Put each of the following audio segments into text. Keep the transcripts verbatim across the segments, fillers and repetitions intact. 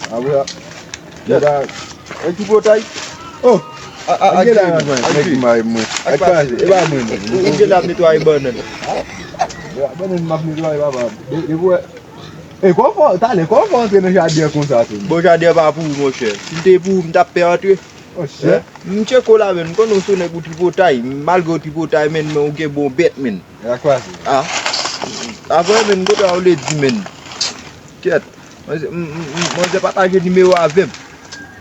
Apre, nèg a, e tripotay. Oh! A, a, a, gen la, nèg may mwen. Ak pase, e pa mwen. Ou, ou gen la ap netwaye bannann. Bannann m ap netwaye, papa. De, de, e, kòman, talè, kòman fè antre nan jaden an konsa tou? Bon, jaden an pa pou ou, monchè. Si l te pou ou, m t ap pè antre. Oh, shit. M tcheke w la, menn. M konnen w se nèg ou tripotay. Malgre w tripotay, menn, men ou gen bon bèt, menn. E a kwa se? Ah. Avè, menn, kote a w le di, menn? Kèt. Manzè, m, m, m, manzè pataje nimewo avè m.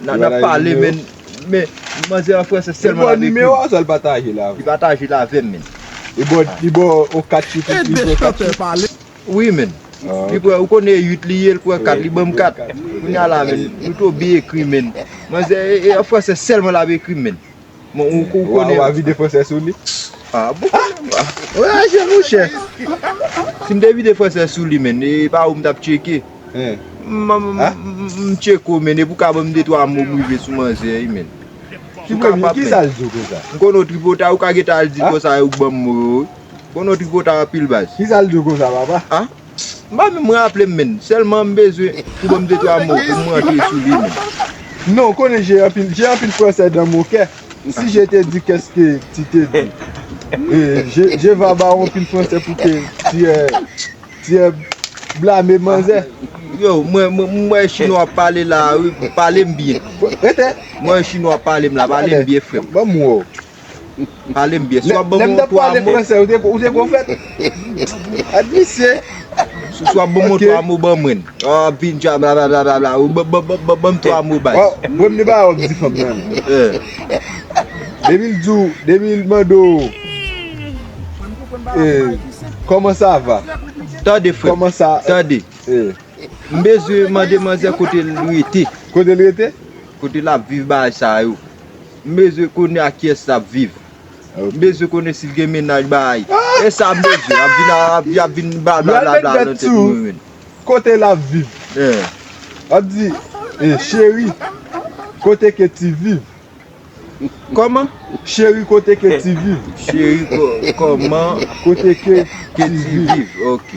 N a, n a pale, menn. Men, manzè an fransè sèlman l ap ekri. Li ba w nimewo a, sa l pataje la avè w? Li pataje l avè m, menn. Li ba w, li ba w yon kat chif, li ba w kat chif. Wi, menn. Ah, li pran, ou konnen uit li ye, li pran kat, li ban m kat. Kounye a la, menn, nou tou byen ekri, menn. Manzè, e, e, an fransè sèlman l ap ekri m, menn. Bon, ou, ou konnen. Ou a vide fransè sou li? Ah, bon. Wè, aje, monchè. Si m te vide fransè sou li, menn, e pa ou m t ap tcheke. M, m, m, m, m tcheke w, menn, epi w ka ban m de twa mo m rive sou manzè, wi, menn. Ou kapab, menn. Kisa l di w konsa? M konnen w tripotay, ou ka gentan al di l konsa, ou ban m mo yo, wi. Konnen w tripotay anpil, baz. Kisa l di w konsa, papa? Ah? M pa menm raple m, menn. Sèlman m bezwen pou ban m de twa mo pou m rantre sou li, menn. Non, ou konnen j'ai anpil, j'ai anpil français dans mon cœur. Si je te dis, qu'est-ce que tu te dis? Eh, je, je vais avoir anpil français pour que tu, euh, tu, euh, blame manzè. Yo, mwen, mwen, mwen wè chinwa ap pale la, wi, pale m byen. Rete. Mwen wè chinwa ap pale m la, pale m byen, frè m. Ban m wè w. Pale m byen. Si w ap ban m yon twa mo. Lè m t ap pale fransè, ou te, ou te pwofèt? Gad misye. Si, si w ap ban m yon twa mo, ban mwen. Ah, vin dja, blablabla. Ou ban, ban, ban, ban, ban m twa mo, baz. Premye bagay w ap di fanm nan. Eh. Depi l di w, depi l mande w, eh, comment ça va? Tande, frè. Comment ça? Tande. Eh. M bezwen mande manzè kote l rete. Kote l rete? Kote l ap viv, bagay sa yo. M bezwen konnen ak kiyès l ap viv. Ok. M bezwen konnen si l gen mennaj, bagay. E sa m bezwen. Ap vin, ap, ap vin blablabla nan tèt mwen, menn. Kote l ap viv? Eh. Ap di, eh, cheri, kote ke ti viv? Kòman? Cheri, kote ke ti viv? Cheri, kò-, kòman? Kote ke ti viv? Ok.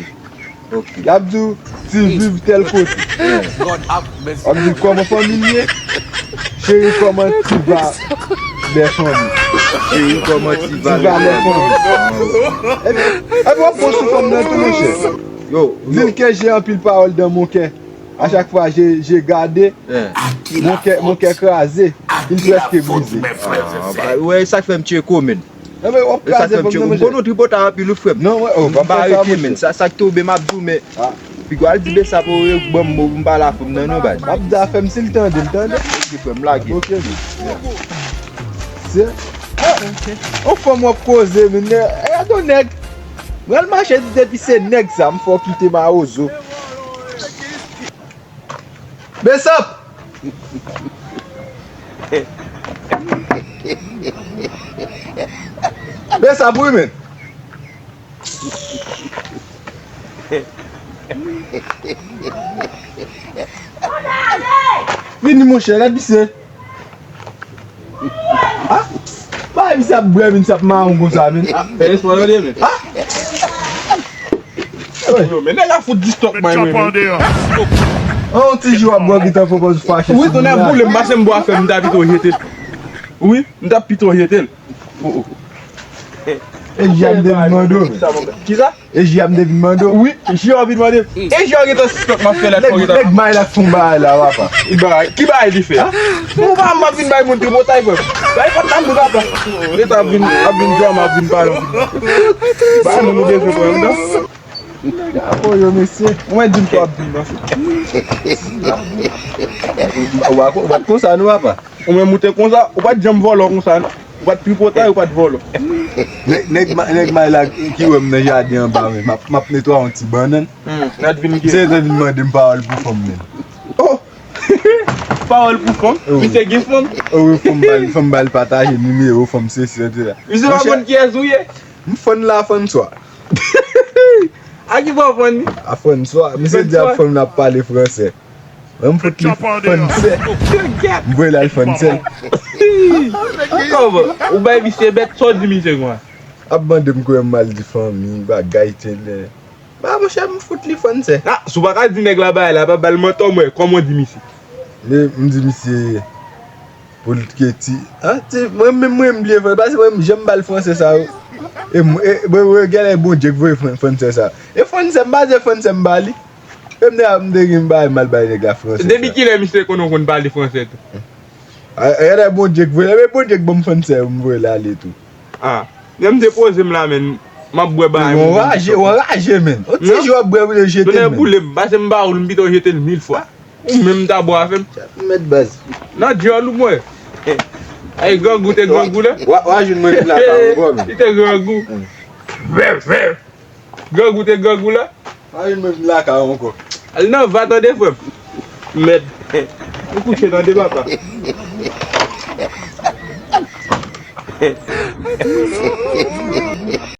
Ok. Y ap di w, ti viv tèl kote. W ap di, kòman fanmi l ye? Cheri, kòman ti va lè fanmi? Cheri, kòman ti va lè fanmi? Epi, epi w ap pran sou fanm nan tou, monchè. Yo, di l ke j'ai anpil pawòl dans mon cœur. A chak fwa je, je gade, mon cœur, mon cœur crazé, il presque brisé. Ah, ou wè, e sa k fè m tcheke w, menn. E sa k fè m tcheke w. M konnen w tripotay anpil, wi, frè m. Non, mwen, oh, m pa fè sa, monchè. Sa, sa k tonbe, m ap di w, men. Piga w al di Besa pou yo ban m mo pou m pale a fanm nan, non, baz. M ap di afè m, si l tande, l tande. Ok, frè m, lage. Ok, men. Se, oh, on fanm w ap koze, men, e, e, gade yon nèg. Mwen al mache depi se nèg sa, m fè w kite mawozo. Besap! Besap, wi, men. Vini, monchè, gad misye. Ah! Bay misye ap bwè, misye ap mawon konsa, men. Ah, fè respè tande, men. Ah! Yo, men nèg la fout disturb mwen, men. An yon ti jou ap bwè, gentan fè pòz fache. Wi, tonnè boule m, pase m bwè afè m, m ta pito jete l. Wi, m ta pito jete l. Oh, oh. E J A m te vin mande w. Kisa? E J A m te vin mande w. Wi, J A vin mande m. E J A gentan suspèk m ap fè la. Nèg, nèg may la fon bagay la, papa. Ki bagay? Ki bagay li fè? Ou pa m ap vin bay moun tripotay, frè m. Bay kòt la m di papa. Leta ap vin, ap vin djòm, ap vin pale. Bay moun ou bezwen pran anndan. Apo yo, mesye. Ou mwen di m sa w ap di m nan. Ou pa, ou pa t konsa, non, papa. Ou menm ou te konsa, ou pa t janm vòlò konsa, non. Ou pa t tripotay, ou pa t vòlò. Nèg, nèg ma-, nèg may la ki wè m nan jaden anba, men m ap, m ap netwaye yon ti bannann. Hmm, l ap vin gen. Se te vin mande m pawòl pou fanm, men. Oh! Pawòl pou fanm? Oh. Misye gen fanm? Oh, wi, fanm ba l, fanm ba l pataje nimewo, fanm sesi, etsetera. Misye pa konn kiyès ou ye? M fann la, fann swa. A ki bò w fann li? A fann swa. Misye di ap fann l ap pale fransè. Mwen m fout li fann sè. M voye l al fann sè. Kòman? Ou bay misye bèt, sa w di misye konsa? Ap mande m kouwè m al di fanmi, bagay tele. Ba, monchè, m fout li fann sè. Ah, si w pa ka di nèg la bagay la, pa ba l mantò, mwen, kòman w di misye? Men m di misye pou l ke ti. Ah, ti, mwen menm, mwen m bliye fransè, paske mwen m janm ba l fransè sa yo. E m, e, mwen, mwen, genlè Bondye k voye fran-, fransè sa. E fransè, m pa se fransè m ba li. E m te, m te gen bay m al bay nèg la fransè. Depi kilè misye konnen w konn pale fransè tou? Ah, genlè Bondye k voye, e Bondye k ban m fransè, m voye l ale tou. Ah, lè m depoze m la, menn, m ap bwè bagay. Ou anraje, ou anraje, menn. On ti jou w ap bwè pou yo jete l, menn. Tonnè boule m, pase m ba ou l, m pito jete l mil fwa. Ou menm ta bwè avè m. Mèt baz. Nan dyòl ou mwen. Ay, grangou te grangou la. Wa, wa jwenn mwen vin lakay ankò, menn. Li te grangou. Vè, vè. Grangou te grangou la. Wa jwenn mwen vin lakay ankò. Al nan va tande, frè m. Mèt. Ou kouche tande, papa.